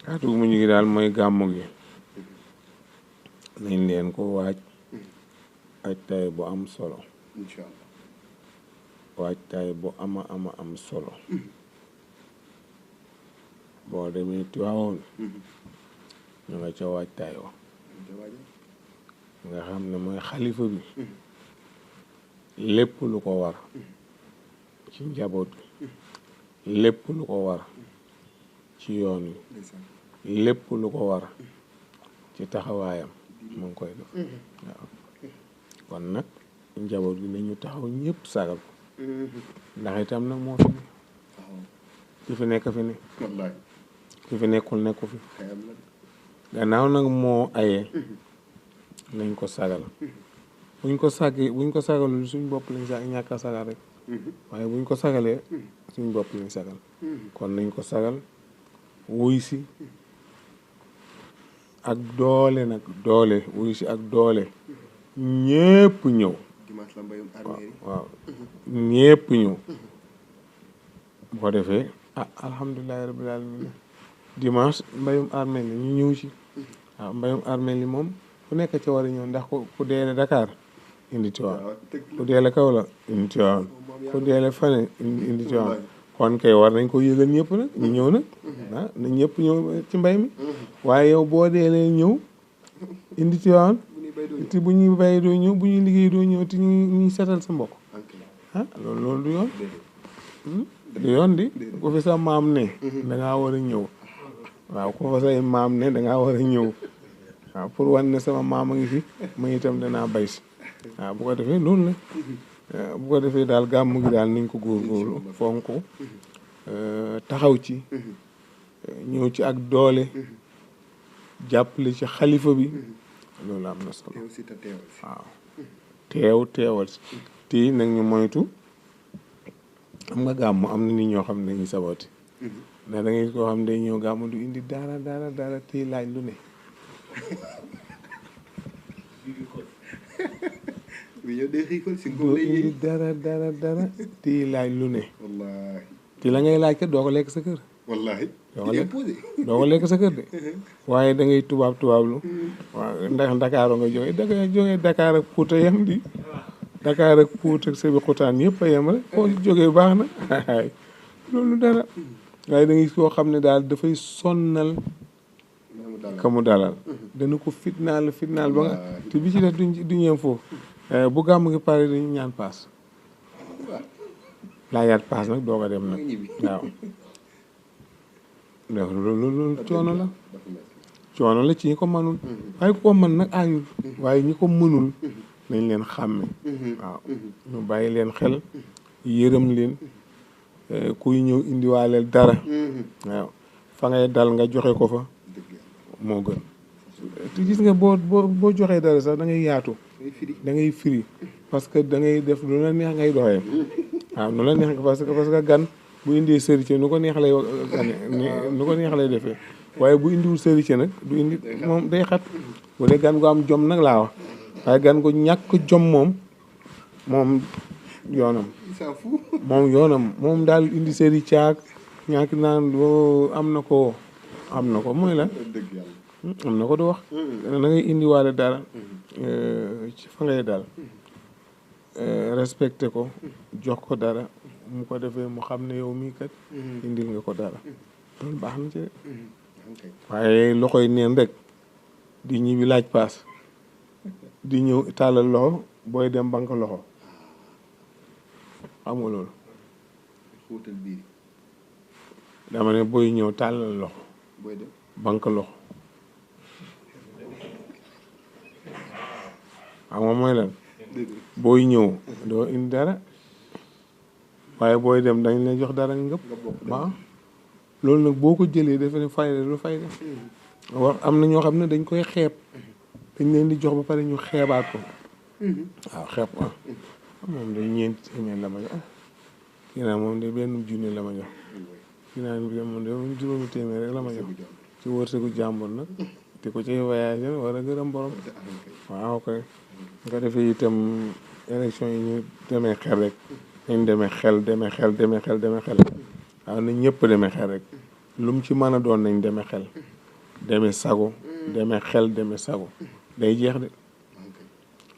kàddu gu mujj gi daal mooy gàmmu gi nañ leen ko waaj waajtaay bu am solo incha allah waajtaay bu ama am solo boo demee Tiwaawoon ñu nga ca waajtaay wa nga xam ne mooy xalifa bi lépp lu ko war ci njaboot gi lépp lu ko war ci yoon wi lépp lu ko war ci taxawaayam mu ngi koy def waaw kon nag njaboot gi nañu taxaw ñëpp sagal ko ndax itam nag moo fi ne ki fi nekk fi ne ki fi nekkul nekku fi gannaaw nag moo aye nañ ko sagal buñ ko sagalul suñ bopp lañ ñàkk a sagal rek waaye buñ ko sagalee suñ bopp lañ sagal kon nañ ko sagal wuy si ak doole nag doole wuy si ak doole ñépp ñëw waaw ñépp ñëw bu ko defee alhamdulilahi rabbil alamin dimanche mbayum armeel li ñu ñëw ci waaw mbayum armeel li moom ku nekk ci war a ñëw ndax ku deele Dakar indi Tiwaawan ku deele Kaolack indi Tiwaawan ku deele fane indi Tiwaawan kon kay war nañ ko yëgal ñëpp nag ñu ñëw nag na ñëpp ñëw ci mbay mi waaye yow boo deelee ñëw indi Tiwaawan te bu ñuy bay doo ñëw bu ñuy liggéey doo ñëw te ñuy seetal sa mbokk loolu du yoon du yoon di ku fi sa maam ne dangaa war a ñëw waaw ku fa say maam ne dangaa war a ñëw waaw pour wan ne sama maam a ngi fi ma itam danaa bay si waaw bu ko defee loolu la bu ko defee daal gàmmu gi daal nañ ko góorgóorlu fonk ko taxaw ci ñëw ci ak doole jàppale ci xalifa bi loolu am na solo waaw teewal si tii nag ñu moytu am nga gàmmu am na nit ñoo xam ne dañuy sabooti ndax da ngay koo xam ne day ñëw gàmmu du indi dara tii laaj lu ne doo indi dara tii laaj lu ne ti la ngay laaj kat doo ko lekk sa kër doo ko lekk sa kër de waaye da ngay tubaablu waaw ndax Ndakaaro nga jógee Dakar ak Pout a yem di Dakar ak Pout ak Sébi Xutaan yëpp a yem rek koo jógee baax na loolu dara waaye da ngay koo xam ne daal dafay sonnal ka mu dalal dana ko fitnaal ba nga te bi ci def du ñeem foofu bu gàmm ngi pare dañu ñaan paas laajaat paas nag doog a dem nag waaw loolu coono la ci ñi ko mënul waaye ku ko mën nag aayul waaye ñi ko mënul nañ leen xàmme waaw ñu bàyyi leen xel yërëm leen kuy ñëw indiwaaleel dara waaw fa ngay dal nga joxe ko fa moo gën te gis nga boo joxee dara sax da ngay yaatu da ngay firi parce que da ngay def lu la neex ngay doxee waaw nu la neex parce que gan bu indee sërice nu ko neex lay nu ko neex lay defee waaye bu indiwul sërice nag du indi moom day xat bu dee gan gu am jom nag laa wax waaye gan gu ñàkk jom moom yoonam moom daal indi sërice ak ñàkk naan am na ko mooy la am na ko du wax da ngay indiwaale dara ci fa ngay daal respecté ko jox ko dara mu ko defee mu xam ne yow mii kat indil nga ko dara loolu baax na ci waaye loxoy neen rek di ñibbi laaj paas di ñëw tàllal loxo booy dem banque loxo xam nga loolu dama ne booy ñëw tàllal loxo banque loxo xam nga mooy lan booy ñëw doo indi dara waaye booy dem dañ lay jox dara ngëpp waaw loolu nag boo ko jëlee dafa ne fayda lu fayda wax am na ñoo xam ne dañ koy xeeb dañ leen di jox ba pare ñu xeebaat ko waaw xeeb ko moom day ñeenti téeméer la ma jox kii naa moom de benn junne la ma jox kii naa moom de juróomi téeméer rek la ma jox ci wërsëgu jàmbur nag te ko ci voyage war a gërëm borom waaw kay nga defee itam élection yi ñu demee xel rek nañ demee xel waaw nañ ñëpp demee xel rek lu mu ci mën a doon nañ demee xel demee sago demee xel demee sago day jeex de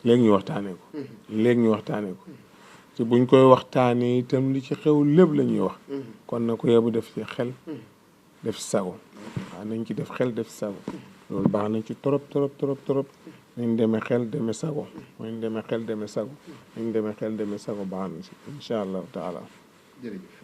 léegi ñu waxtaanee ko léegi ñu waxtaanee ko ci buñ koy waxtaanee itam li ci xew lépp la ñuy wax kon na ko yebu def ci xel def ci sago waaw nañ ci def xel def ci sago loolu baax nañ ci trop trop trop trop nañ demee xel demee sago nañ demee xel demee sago nañ demee xel demee sago baax na ci incha allahu taala jërëjëf